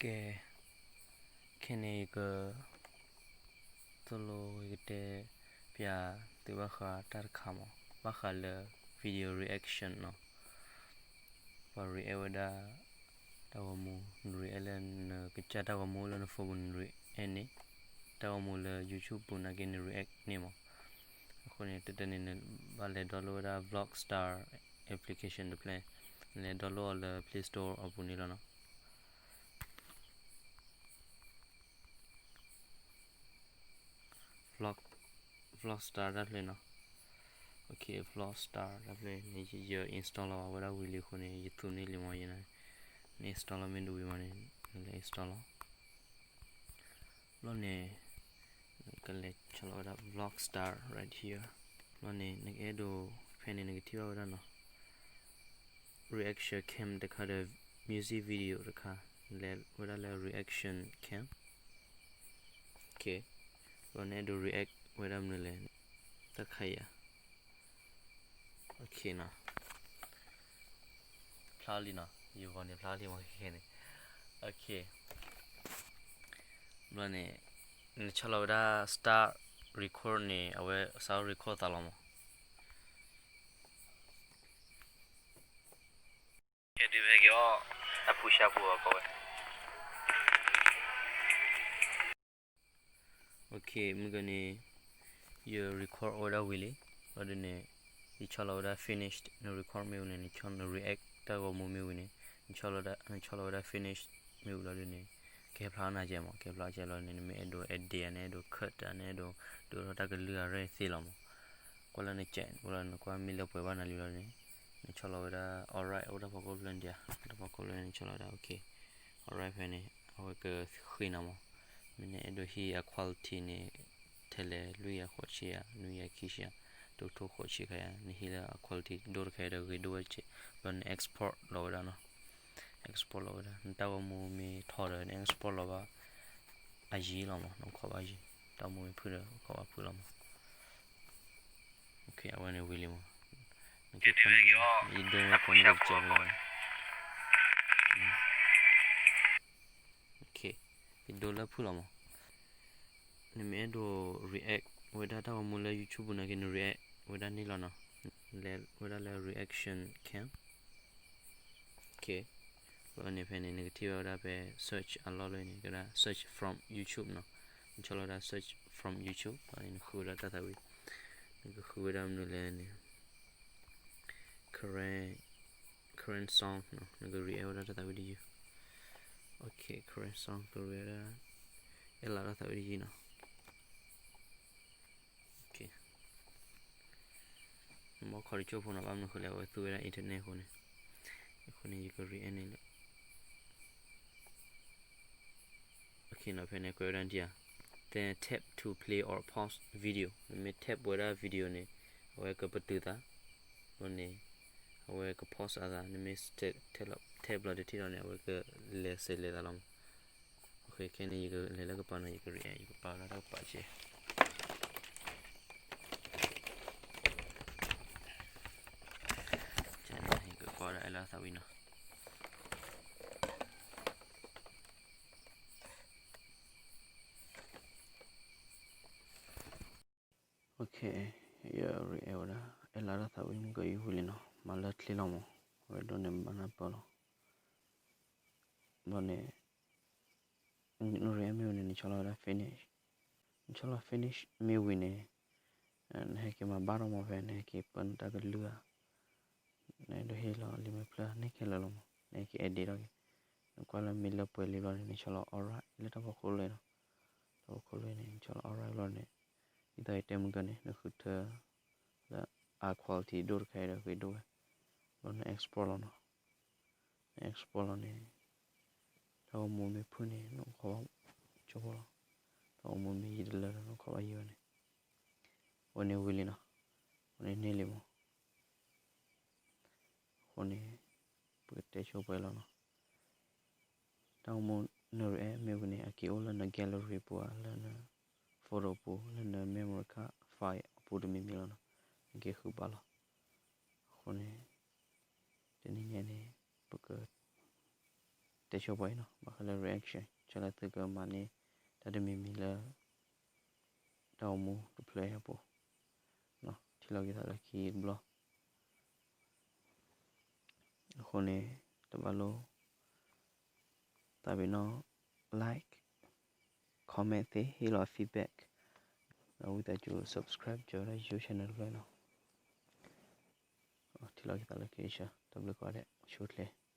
ကဲ, ခဲန့ၣ်ယက သိၣ်လိယကတဲပျးသုဘၣ်ဃးတၢ်တခါမး, ဘၣ်ဃးလၢ video reaction နီၤ. ပှၤ react ဝဲဒၣ်တၢ်ဂီၤမူ, န react လၢနကစၢ်တၢ်ဂီၤမူလၢန phone ပူၤ န react န့ၣ်, တၢ်ဂီၤမူလၢ YouTube ပူၤနာ်က့န react န့ၣ်မး. အဃိန့ၣ် တၢ်တၢ်န့ၣ် နဘၣ်လဲၤ download ဝဲဒၣ် Vlogstar application တဖျၢၣ်, နလဲၤ download အီၤလၢ Play Store အပူၤန့ၣ်လီၤနီၤ. Vlog, Vlogstar တၢ်ဖျၢၣ်နီၤ. Okay, Vlogstar တၢ်ဖျၢၣ်န့ၣ် ယ install လီၤဘၣ်ဝဲဒၣ်ဝံၤလံအဃိန့ၣ် ယသူန့ၢ်လံမးယဲန့ၣ်, န install လီၤမ့ၢ်တဝံၤမးန့ၣ် နလဲၤ install လီၤ. ဘျီန့ၣ် နကလဲၤဆီၣ်လီၤဝဲဒၣ် Vlogstar right here. ဘျီန့ၣ် နကအဲၣ်ဒိး ဖဲန့ၣ် နကထံၣ်ဘၣ်ဝဲဒၣ်နီၤ reaction cam တခါဒီး music video တခါ, လဲၤဝဲဒၣ်လၢ reaction cam. Okay, ဘျီနအဲၣ်ဒိး react ဝဲဒၣ်မနုၤလဲၣ်, တၢ်ခါအံၤဧါ. Okay နီၤ, ဖျါလံနီၤ, ယဂီၤန့ၣ်ဖျါလံမးခဲန့ၣ်. Okay, ဘျီန့ၣ် နဆီၣ်လီၤဝဲဒၣ် start record န့ၣ် အဝဲစးထီၣ် record သးလီၤမး. ကဲဒုးဖဲက့ၤအီၤ အဖူၣ်ဆါပူၤအီၤကီးဝဲ. Okay, မုၢ်ကန့ၣ် ယ record ဝဲဒၣ်ဝံၤလံ. ဘျီဒုးန့ၣ် ယဆီၣ်လီၤဝဲဒၣ် finished, န record မ့ၢ်ဝံၤန့ၣ် န react တၢ်ဂီၤမူမ့ၢ်ဝံၤန့ၣ် နဆီၣ်လီၤဝဲဒၣ် finished မ့ၢ်ဝံၤလီၤဒုးန့ၣ် ကဟဲဖျါနၤကဲမး, ကဟဲဖျါကဲလီၤန့ၣ် နမ့ၢ်အဲၣ်ဒိး edit န့ၣ် အဲၣ်ဒိး cut န့ၣ် အဲၣ်ဒိး ဒိးထီၣ်တၢ်ကလုၢ်အရဲၣ်သ့လီၤမး. ကွၢ်လၢနကဲ ကွၢ်လၢနကွၢ်မ့ၢ်လၢပှဲၤဘၣ်နၤလံလီၤန့ၣ် နဆီၣ်လီၤဝဲဒၣ် alright အိၣ်တၢ်ဖီခိၣ်ဖျၢၣ်ဒံးဧါ, တၢ်ဖီခိၣ်ဖျၢၣ်န့ၣ် နဆီၣ်လီၤဝဲဒၣ် okay, alright ဖဲန့ၣ် အဝဲကဃ့နၤမး. မ့ၢ်နအဲၣ်ဒိးဟံးအ quality န့ၣ် ထဲလဲၣ် လွံၢ်ကယၤဃိးဆံဧါ, နွံကယၤခံဆံဧါ, တကထိဃိးဆံခါဧါ, နဟံးလၢအ quality ဒိၣ်တခါဒီးဂ့ၤဒိၣ်ဝဲကဲ, ဘျီန export လီၤဝဲဒၣ်နီၤ. Export လီၤဝဲဒၣ် နတၢ်ဂီၤမူမ့ၢ်ထီဒီး န export လီၤဘၣ်အယံၤလီၤမး, နအိၣ်ခိးဘၣ်ယံၤ, တၢ်ဂီၤမူမ့ၢ်ဖုၣ်ဒီး အိၣ်ခိးဘၣ်ဖုၣ်လီၤမး. Okay, အဝဲန့ၣ်ဝံၤလံမး, နက့ၤဖီၣ်န့ၢ် ယဒိလၢကိးမုၢ်တကဲးဖိလီၤ. Okay, ယဒိလၢဖုၣ်လီၤမး. နမ့ၢ်အဲၣ်ဒိး react ဝဲဒၣ်တၢ်ဂီၤမူလၢ YouTube ပူၤနာ်က့ န react ဝဲဒၣ်န့ၣ်လီၤနီၤ. လဲၤဝဲဒၣ်လၢ reaction cam. Okay, ဘျီန့ၣ်ဖဲန့ၣ် နကထံၣ်ဘၣ်ဝဲဒၣ်ဖဲ search အလီၢ်လၢန့ၣ် ကဒၣ် search from YouTube နီၤ. နဆီၣ်လီၤဝဲဒၣ် search from YouTube, ဘျီန့ၣ်နဃုဝဲဒၣ်တၢ်သးဝံၣ်, နကဃုဝဲဒၣ်မနုၤလဲၣ်န့ၣ် current, current song နီၤ, နက react ဝဲဒၣ်တၢ်သးဝံၣ်တယုၢ်. Okay, current song က react ဝဲဒၣ် အဲၣ်လါတၢ်သးဝံၣ်တယုၢ်နီၤ. Okay, နမ့ၢ်ခီတကၠိၢ်ဖိနီၤ, ဘၣ်မနုၤဃိလဲၣ် အဝဲသူဝဲဒၣ် internet အဃိန့ၣ်, အဃိန့ၣ် ယက react န့ၣ်လၢ Okay နီၤ, ဖဲန့ၣ်ကွဲးဝဲဒၣ်ဒ်ဧါ, then tap to play or pause video. နမ့ၢ် tap ဝဲဒၣ် video န့ၣ် အဝဲကပတုာ်သး, ဘျီန့ၣ် အဝဲက pause အသး, နမ့ၢ် tap လီၤတထံၣ်လီၤန့ၣ် အဝဲကလဲၤစဲးလဲၤသးလီၤမး. Okay, ခဲန့ၣ် ယကလဲၤလၢကပၤနီၤ, ယက react, ယကပာ်လၢတၢ်ကပၤစဲး ယကကွၢ်ဒၣ်အဲၣ်လါသးဝံၣ်နီၤ. Okay, ယ react ဝဲဒၣ် အဲၣ်လါတၢ်သးဝံၣ်မုၢ်ကယုၢ်ဝံၤလံနီၤ, မၤလၢချ့လီၤမး, အဝဲဒိးန့ၢ်မၤနၢ်ပၢၢ်လီၤ. ဘျီန့ၣ် န react မ့ၢ်ဝံၤန့ၣ် နဆီၣ်လီၤဝဲဒၣ် finish. နဆီၣ်လီၤ finish မ့ၢ်ဝံၤန့ၣ် နဟဲက့ၤမၤဘၣ်ထီၣ်မး ဖဲနဟဲက့ၤပၢနတၢ်ကလုၢ်ဧါ, နအဲၣ်ဒိးဟ့ၣ်လီၤလံာ်မဲာ်ဖျၢၣ်န့ၣ်ခဲလၢာ်လီၤမး, နဟဲက့ၤ edit ထီၣ်က့ၤ. နကွၢ်လၢမ့ၢ်လၢပှဲၤလံဘျီန့ၣ် နဆီၣ်လီၤ alright လၢတၢ်ဖီခိၣ်လၢနီၤ, တၢ်ဖီခိၣ်လၢန့ၣ် နဆီၣ်လီၤ alright ဘျီန့ၣ် ဒ်သိးယတဲမုၢ်ကန့ၣ် နဃုထၢလၢ အ quality ဒိၣ်တခါအံၤဒီးဂ့ၤဒိၣ်ဝဲ, ဘျီန export လီၤနီၤ. န export လီၤန့ၣ် တၢ်ဂီၤမူမ့ၢ်ဖုၣ်န့ၣ် နအိၣ်ခိးဘၣ်ကၠိဖိလီၤ. တၢ်ဂီၤမူမ့ၢ်ယံာ်တလၢဒီး နအိၣ်ခိးဘၣ်ယံာ်ဝဲန့ၣ်, အဝဲန့ၣ်ဝံၤလံနီၤ, အဝဲန့ၣ်န့ၢ်လံမး. အဃိန့ၣ် ပကတဲဆိပှဲၤလီၤနီၤ. တၢ်ဂီၤမူန react မ့ၢ်ဝံၤန့ၣ် အက့ၤအိၣ်လၢန gallery ပူၤဧါ, လၢန photo ပူၤ, လၢန memory card file အပူၤတမံၤမံၤလီၤနီၤ, နက့ၤဃုဘၣ်လီၤ. အဃိန့ၣ် တနံၤညါန့ၣ် ပက တဲဆိပှၤအံၤနီၤ, ဘၣ်ဃးလၢ reaction ကၢ်လၢသုကမၤန့ၢ် တၢ်တမံၤမံၤလၢ တၢ်အိၣ်မူတဖျၢၣ်အံၤအပူၤ, ထံၣ်လိာ်က့ၤသးလၢခံတဘျီ. အဃိန့ၣ် တဘၣ်လိၣ် သးပ့ၤနီၣ် like, comment သ့, ဟ့ၣ်လီၤ feedback, ဒီးဝံသးစူၤ subscribe ကၢၤဝဲဒၣ် YouTube channel တဖျၢၣ်နီၤ. ထံၣ်လိာ်က့ၤသးလၢခံတဆၢ, တၢ်ဘျုးကိးဂၤဒဲး, ဆိၣ်ချ့.